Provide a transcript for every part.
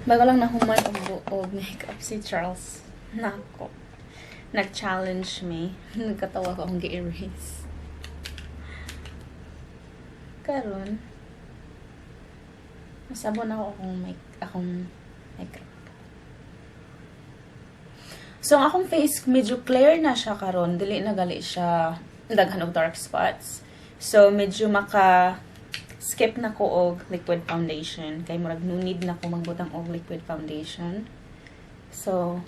Bago lang nahuman og makeup si Charles. Nako. Nag-challenge me. Nagkatawa ko akong gi-erase. Karon, masabon ako akong makeup. So, ang akong face, medyo clear na siya karon. Dili na gali siya daghan og dark spots. So, medyo maka skip na ko og liquid foundation. Kay murag no need na ko magbutang og liquid foundation. So,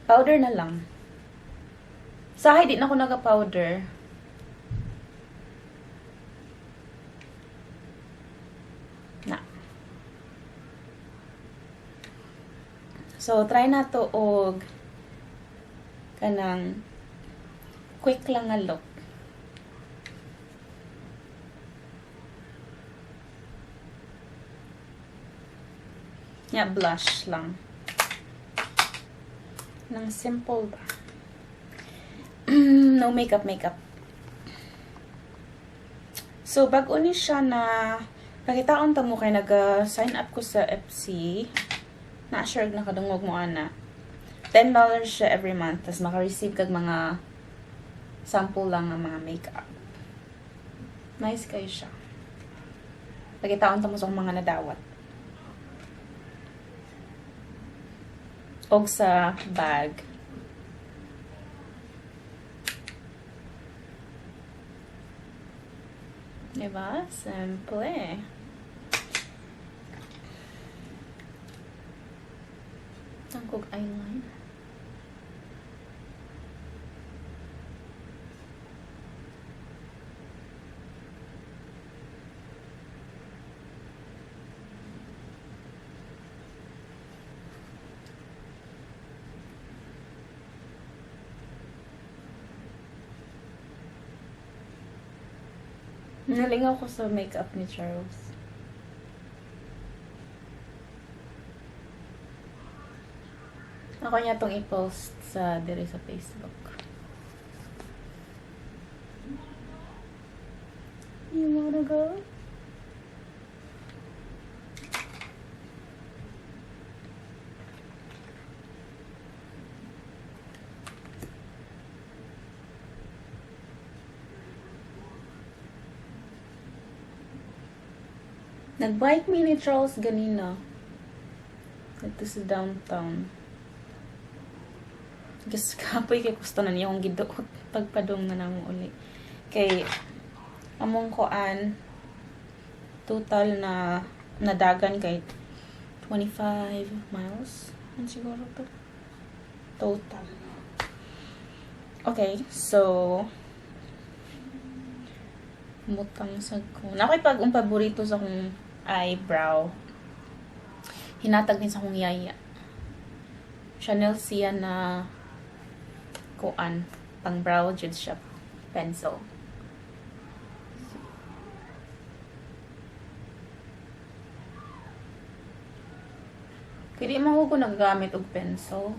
powder na lang. Sahay, di na ko naga-powder. Na. So, try na to og kanang quick lang nga look. Yeah, blush lang. Nang simple ba? No makeup, makeup. So, bag-o ni siya na pakitaon ta mo kay nag-sign up ko sa FC. Na-sure nakadungog mo ana. $10 siya every month. Tas maka-receive kag mga sample lang ng mga makeup. Nice kayo siya. Pakitaon ta mo sa mga nadawat. Og sa bag. Diba? Simple. Tangkog eyeliner. Nalingaw ko sa makeup ni Charles. Ako niya tong i-post sa dire sa Facebook. You wanna go? Nag-bike mi ni Charles ganina. Dito sa downtown. Guess kapoy kay gusto na niya akong giduot. Pagpadong na namo uli. Kay among kuan total na nadagan kay 25 miles. Ano siguro to? Total. Okay, so mutang sa ko. Nakoy pag ang paborito sa akong eyebrow. Hinatag din sa akong yaya. Chanel siya na kuan pang brow jud siya pencil. Kaya di man ko nagagamit og pencil.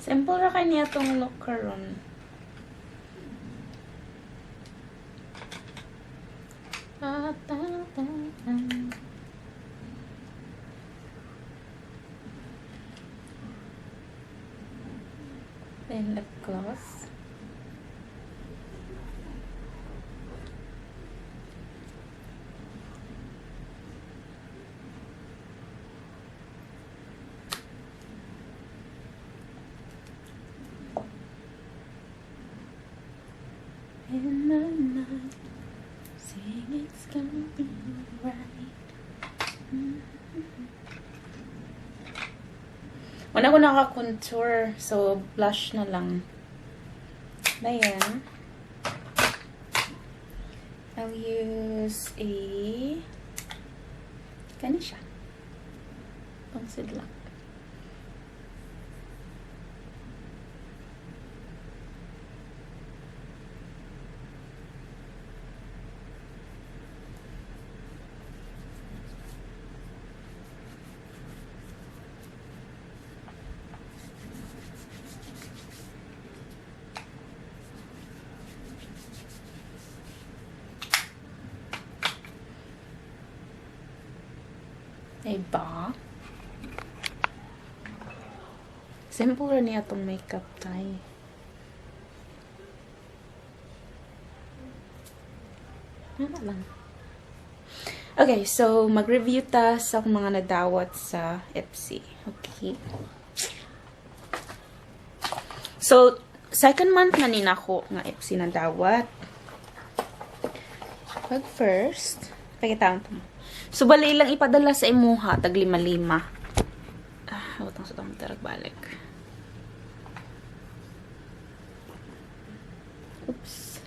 Simple ra kay niya tong look karon. Then lip gloss. In the night, sing it's gonna be right. Wala ko naka-contour, so blush na lang. Dayan. I'll use a kani siya. Pangsidlak. Diba? Simple ra niya tong makeup tay. Ano lang. Okay, so mag-review ta sa akong mga nadawat sa Ipsy. Okay. So, second month na ni nako nga Ipsy nadawat. Pag first, pakita to. So, bali lang ipadala sa imuha, tag lima-lima. Ah, utang sa tong tarag balik. Oops.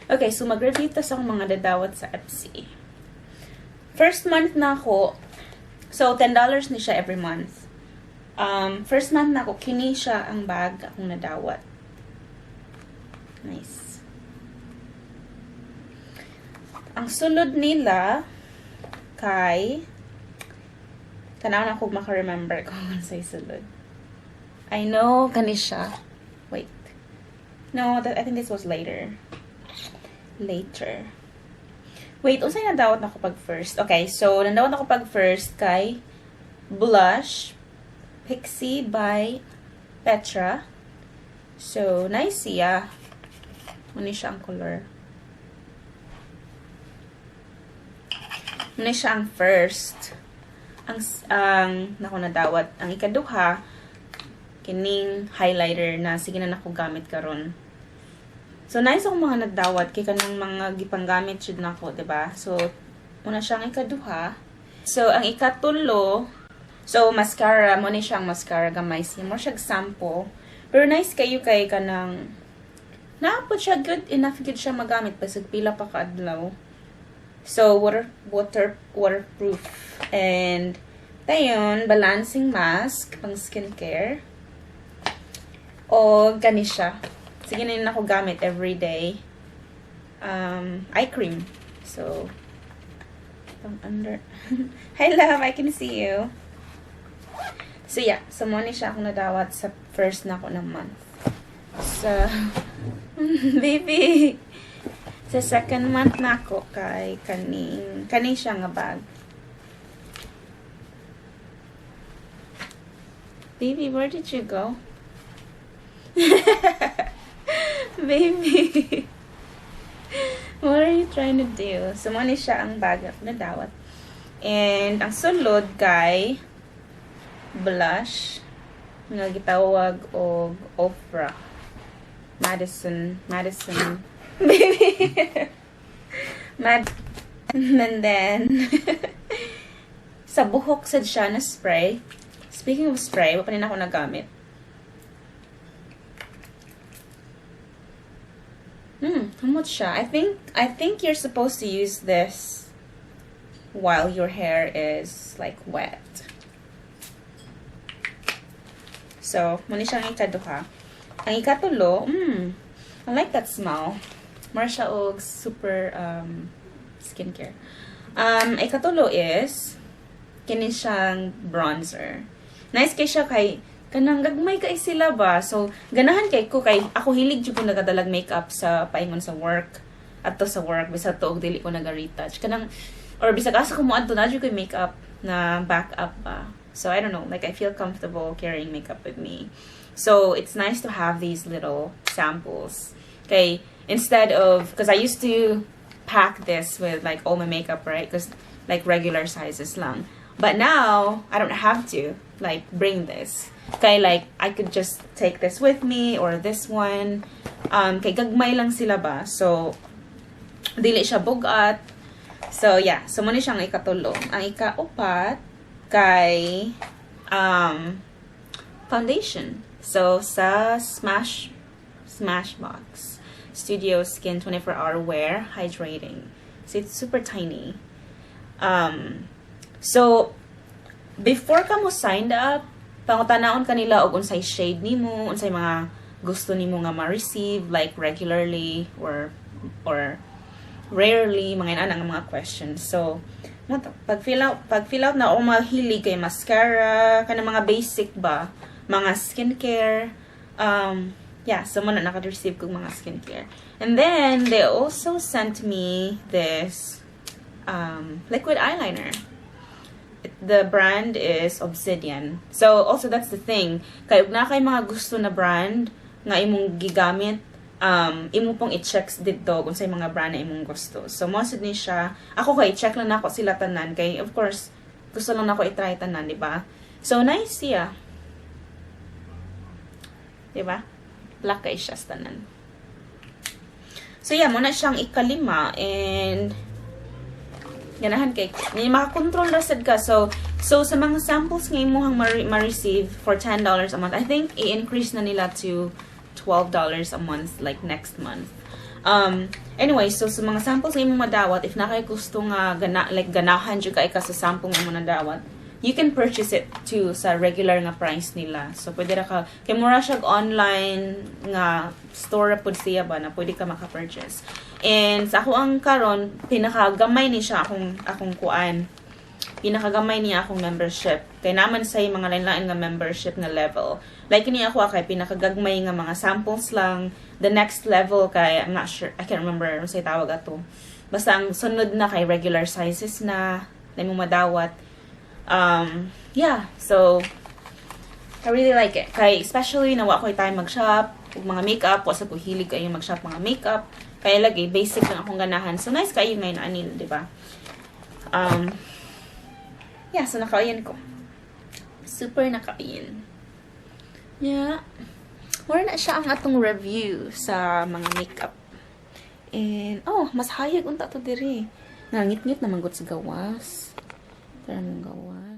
Okay, so mag-review ta sa akong mga dadawat sa Ipsy. First month na ako, so $10 ni siya every month. First month na ako, kini siya ang bag akong nadawat. Nice. Ang sulod nila kay tanaw na ako maka-remember kung unsay sulod. I know kani siya. Wait. No, I think this was later. Later. Wait, unsay nadawat nako pag first? Okay, so nadawat nako pag first kay blush Pixie by Petra. So, nice siya. Muna siya ang color. Muna siya ang first. Ang nako nadawat. Ang ikaduha, kining highlighter na sige na nako gamit karon. So, nice akong mga nadawat kay kanang mga gipanggamit jud nako, diba? So, una siyang ikaduha. So, ang ikatulo, so, mascara, mo ni siyang mascara gamay siya. Mo siyang sample. Pero nice kayo kay kanang naapod siya, good enough gid siya magamit basig pila pa ka adlaw. So, waterproof. And, dayon, balancing mask pang skincare. O, gani siya. Sige na yun ako gamit every day. Eye cream. So, pang under. Hi love, I can see you. So yeah, so mo ni siya akong nadawat sa first na ako ng month. So, baby! Sa second month na ako kay kaning siya nga bag. Baby, where did you go? Baby! What are you trying to do? So, mo ni siya ang bag na nadawat. And, ang sulod kay blush nga gitawag og Ofra. Madison. Madison. Baby! Mad. And then, sa buhok sad siya na spray. Speaking of spray, wa pa rin ako nagamit. How much siya? I think you're supposed to use this while your hair is wet. So, muna siyang ikaduha. Ang ikatulo, I like that smell. Mura siya og super skincare. Ikatulo is kini siyang bronzer. Nice kay siya kay kanang gagmay kay sila ba. So, ganahan kay ko kay ako hilig jud ko nagadalag makeup sa paingon sa work. Adto sa work bisag tuog dili ko naga-retouch. Kanang or bisag asa ko moadto na jud ko makeup na backup ba. So, I don't know, I feel comfortable carrying makeup with me. So, it's nice to have these little samples. Okay, instead of, because I used to pack this with all my makeup, right? Because regular sizes lang. But now, I don't have to bring this. Okay, I could just take this with me or this one. Kay gagmay lang sila ba? So, dili siya bugat. So, yeah. So, muna siyang ikatulo. Ang ikaupat, kay foundation. So, sa Smashbox Studio Skin 24-Hour Wear Hydrating. So, it's super tiny. So, before ka mo signed up, pangutanaon kanila og unsay shade nimo, unsay mga gusto nimo nga ma-receive like regularly or rarely, mga inana nga mga questions. So, pag fill out na o mahilig kay mascara, kana mga basic ba, mga skincare, Yeah, so mao na, naka-receive kog mga skincare. And then, they also sent me this liquid eyeliner. The brand is Obsidian. So, also that's the thing. Kay ug naa kay mga gusto na brand nga imong gigamit, imo pong i-check dito kung sa mga brand na imong gusto. So, mao ni siya. Ako kay check lang nako sila tanan kay of course, gusto lang nako i-try tanan, di ba? So, nice siya. Di ba? Black kay siya sa tanan. So, yeah, mao na siyang ikalima and ganahan kay ni makakontrol ra sad ka. So sa mga samples nga imuhang ma-receive for $10 a month, I think i-increase na nila to $12 a month like next month. Anyway, so sa mga samples nga imong madawat, if naa kay gusto nga like ganahan jud kay ka sa sample nga imong nadawat, you can purchase it too sa regular nga price nila. So pwede ra ka kay mura siya online nga store ra pud siya ba na pwede ka maka-purchase. And sa ako ang karon, pinakagamay ni siya akong kuan. Pinakagamay niya akong membership. Kay naman sa mga lain-lain nga membership nga level. Like ni ako kay pinakagagmay nga mga samples lang. The next level kay, I'm not sure, I can't remember ano say tawag ato. Basta ang sunod na kay regular sizes na na imong madawat. Yeah, so I really like it. Kay especially na wa ko'y time mag-shop, ug mga makeup, wa sa ko hilig kayo mag-shop mga makeup. Kaya lagi basic lang akong ganahan. So nice kayo ngayon anil, di ba? Yeah, so nakauyan ko. Super nakauyan. Yeah. Mura na siya ang atong review sa mga makeup. And, oh, mas hayag unta to diri. Nangit-ngit na manggod sa gawas. Tara mong gawas.